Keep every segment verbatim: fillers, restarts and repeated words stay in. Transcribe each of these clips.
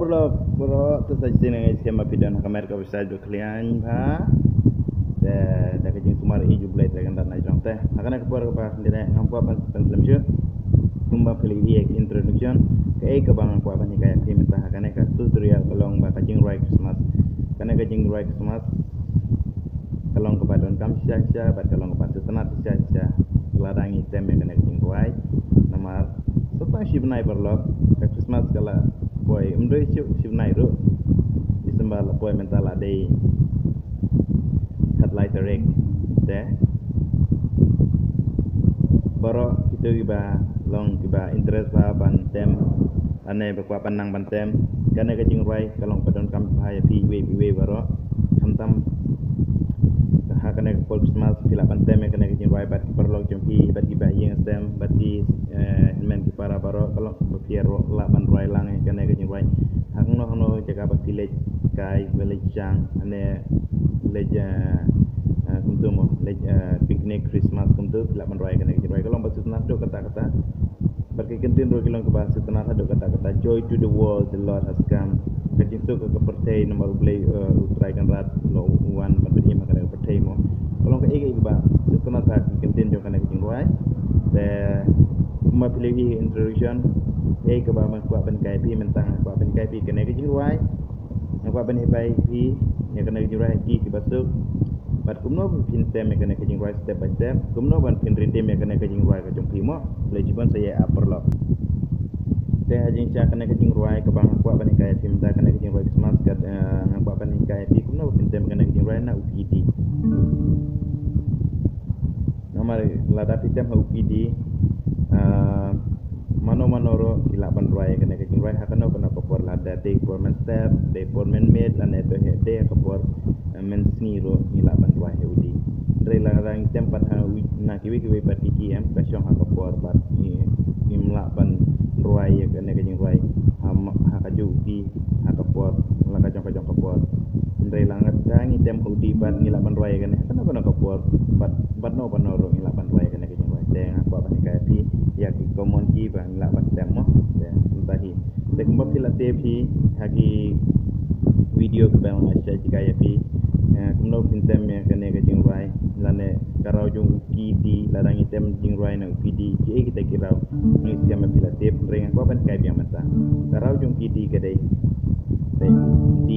Paralok, paralok, te sa shisien nga ngeit skhem ba phi don ha ka met kaba shisha jong ka liang bha. Te da ka jingsumar ïa U Blei te kan da na jong te. Ha kane ka por kaba khyndiat ngam kwah ban, ban slem shuh. Kumba phi la ïohi ïa ka introduction, kaei kaba nga kwah ban hikai ïa phi mynta ha kane ka tutorial ka long ba ka jingrwai Christmas. Kane ka jingrwai Christmas ka long kaba donkam shisha shisha bad ka long kaba sngewtynnat shisha shisha lada ngi tem ïa kane ka jingrwai. Namar sa tang shi bnai paralok, ka Christmas ka la poi, ym dei shu shi bnai ruh. December la poi, mynta la dei khatlai tarik. Te baroh kito kiba long kiba interest bha ban tem, lane ba kwah ban nang ban tem, kane ka jingrwai ka long ba donkam bha ïa phi iwei pa iwei baroh. Khamtam ha kane ka por Christmas phi lah ban tem ïa kane ka jingrwai bad ki paralok jong phi bad kiba ïeng sem bad ki, eh, hynmen ki para baroh, ka long ba phi ruh lah ban rwai lang ïa kane ka jingrwai ha kano kano jaka ba phi leit kai, ba leit shang, ne leit, eh, eh, kumtu mo, leit, eh, picnic Christmas kumtu, phi lah ban rwai ïa kane ka jingrwai. Ka long ba sngewtynnat haduh katta katta. Bad ka kyntien ruh ka long kaba sngewtynnat haduh katta katta. Joy to the world, the Lord has come. Ka jingsuk ha ka pyrthei namar U Blei, eh, U Trai Kynrad u la wan ban pynim ha kane ka pyrthei mo. Ka long kaei kaei kaba sngewtynnat ha ka kyntien jong kane ka jingrwai. Te kumba phi la ïohi ha introduction, kaei kaba nga kwah ban hikai ïa phi mynta, nga kwah ban hikai ïa phi kane ka jingrwai. Nga kwah ban hikai ïa phi ïa kane ka jingrwai ha ki kiba suk. Bad kumno ba phin tem ïa kane ka jingrwai step by step, kumno ban phin riddim ïa kane ka jingrwai ka jong phi mo. Khublei shibun sa ïa paralok. Te ha jingshisha kane ka jingrwai kaba nga kwah ban hikai ïa phi mynta, kane ka jingrwai Christmas ka, eh, nga kwah ban hikai ïa phi kumno ba phin tem ïa kane ka jingrwai na U P D. Namar lada phi tem ha U P D, ah, mano mano ruh ki lah ban rwai ïa kane ka jingrwai ha kano kano ka por, lada dei por mynstep, dei por mynmiet, lane dei ha ka por, eh, mynsngi ruh ngi lah ban rwai ha U D. Hynrei lada ngi tem pat ha u-, na kiwei kiwei pat ki ki em, ka shong ha ka por bad ngi, ngim lah ban rwai ïa kane ka jingrwai ha ma-, ha kajuh ki ha ka por, la ka jong ka jong ka por. Hynrei lada ngi tem ha U D pat ngi lah ban rwai ïa kane ha kano kano ka por, bad, bad no bad no ruh ngi lah ban rwai ïa kane ka jingrwai. Te nga kwah ban hikai ïa phi ïa ki common key ba ngi lah ban tem mo. Te mynta hi, te kumba phi la tip hi ha ki video kiba nga shah hikai ïa phi, eh, kumno phin tem ïa kane ka jingrwai, lane ka raw jong U P D, lada ngi tem jingrwai na U P D, kiei kita ki raw. Ngi skhem ba phi la tip, hynrei nga kwah ban hikai biang mynta. Ka raw jong U P D ka dei, dei D,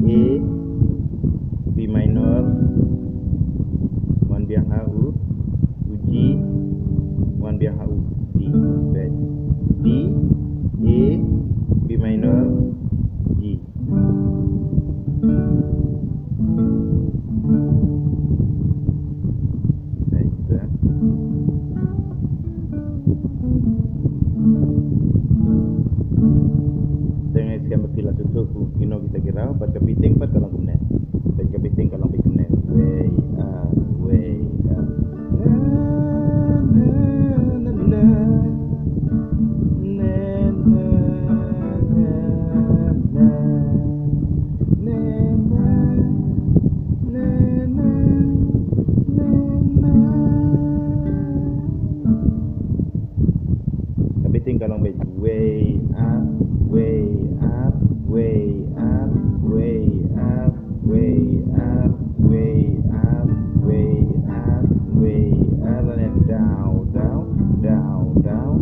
A, B minor, wan biang ha U, U G, wan biang ha U D. Dei D, A, B minor, G. Baik, sudah. Te nga ngeit skhem ba phi la sngewthuh kumno kita ki raw, bad ka beating pat ka long kumne. Bad ka beating ka long beit kumne. Way up, way up. Na, na, na, na. Na, na, na, na. Na, na, na, na, na, na. Ka beating ka long beit way up, way up, way up, way up. Way up, way up, way up, way up, and then down, down, down, down.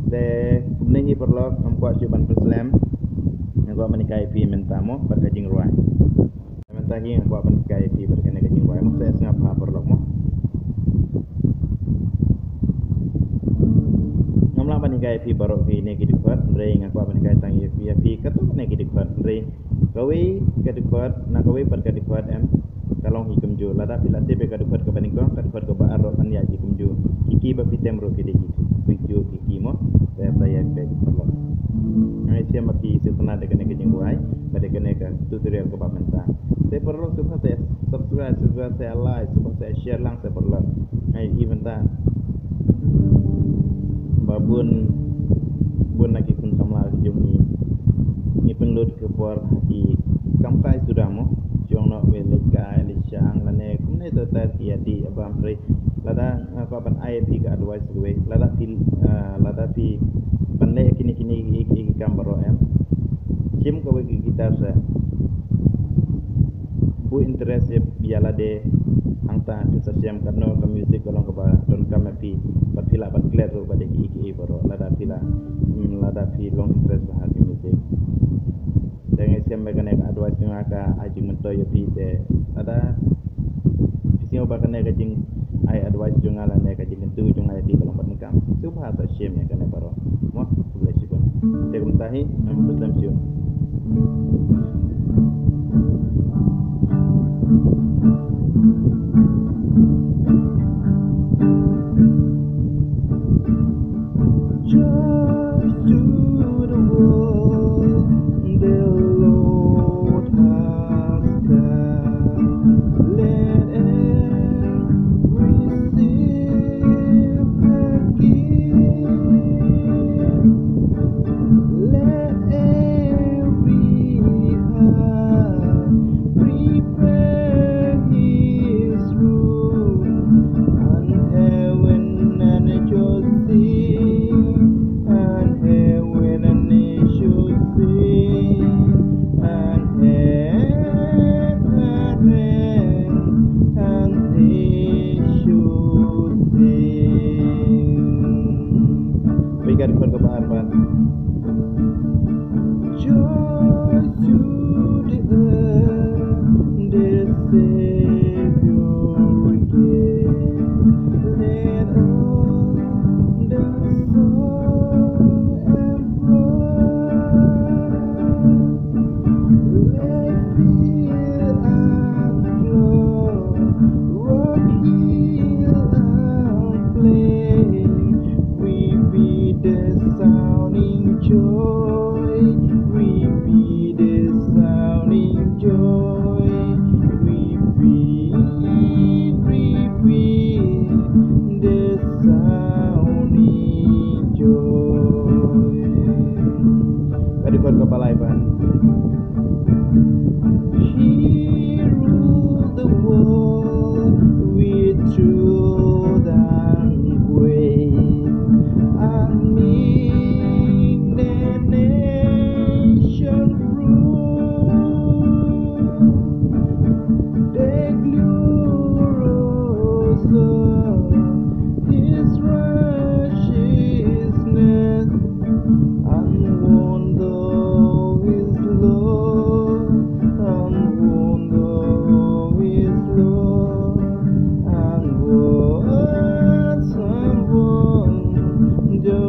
Te kumne hi paralok, ngam kwah shuh ban pynslem. Nga kwah ban hikai ïa phi mynta mo, bad ka jingrwai. Mynta hi nga kwah ban hikai ïa phi bad kane ka jingrwai mo, sa sngap ha paralok mo. Ngam lah ban hikai ïa phi baroh kine ki dkhot, hynrei nga kwah ban hikai tang ïa phi, ïa phi katto katne ki dkhot, hynrei kawei ka dkhot, na kawei pat ka dkhot em, ka long hi kumjuh. Lada phi la tip ïa ka dkhot kaba nyngkong, ka dkhot kaba ar ruh kan ïaid hi kumjuh. Ki key ba phi tem ruh ki dei hi kumjuh ki key mo. Te sa ïa peit paralok. Nga ngeit skhem ba phi sngewtynnat da kane ka jingrwai, bad da kane ka tutorial kaba mynta. Te paralok, sngewbha sa subscribe, sngewbha sa like, sngewbha sa share lang sa paralok. Nga ïohi mynta ba bun, bun na ki khun samla ki jong ngi, ngi pynlut ka por ha ki kam kai suda mo. Shu ong noh, ïa leit kai, leit shang, lane kumne Lada, ah, ba ban ai phi ka advice kawei, lada phi, ah, lada phi ban leh kine kine ki, ki, ki kam baroh em. Shim kawei ki guitar sa. Buh interest ïa lade, hangta phin sa shem katno ka music ka long kaba donkam ïa phi, bad phi lah ban klet ruh bad ïa ki, ki baroh, lada phi lah, hmm, lada phi long interest ha ki music. Te nga shem ba kane ka advice jong nga ka ai jingmyntoi ïa phi te, lada phi sngew ba kane ka jingai advice jong nga lane ka jingkyntu jong nga ïa phi ka long bad donkam, sngewbha sa shem ïa kane baroh. Mo, khublei shibun. Te kumta hi, ngam khuslem shuh. Joy to the world, the Lord has come. Let earth receive her King. Let every heart prepare his room, and heaven and earth sing, and heaven and earth sing, and heaven and earth sing. Bad ka dkhot kaba ar pat. Joy to the earth, the Savior came. Let all the soul and blood, let fear and flood, rock, hill and plain, we be the sounding joy, we be the sounding joy, we be, we be the sounding joy. Ka dkhot kaba lai pat. He ruled the world with truth and grace, and made the nation prove the glorious of his righteousness. And wonder his love, and wonder his love, and what, and wonder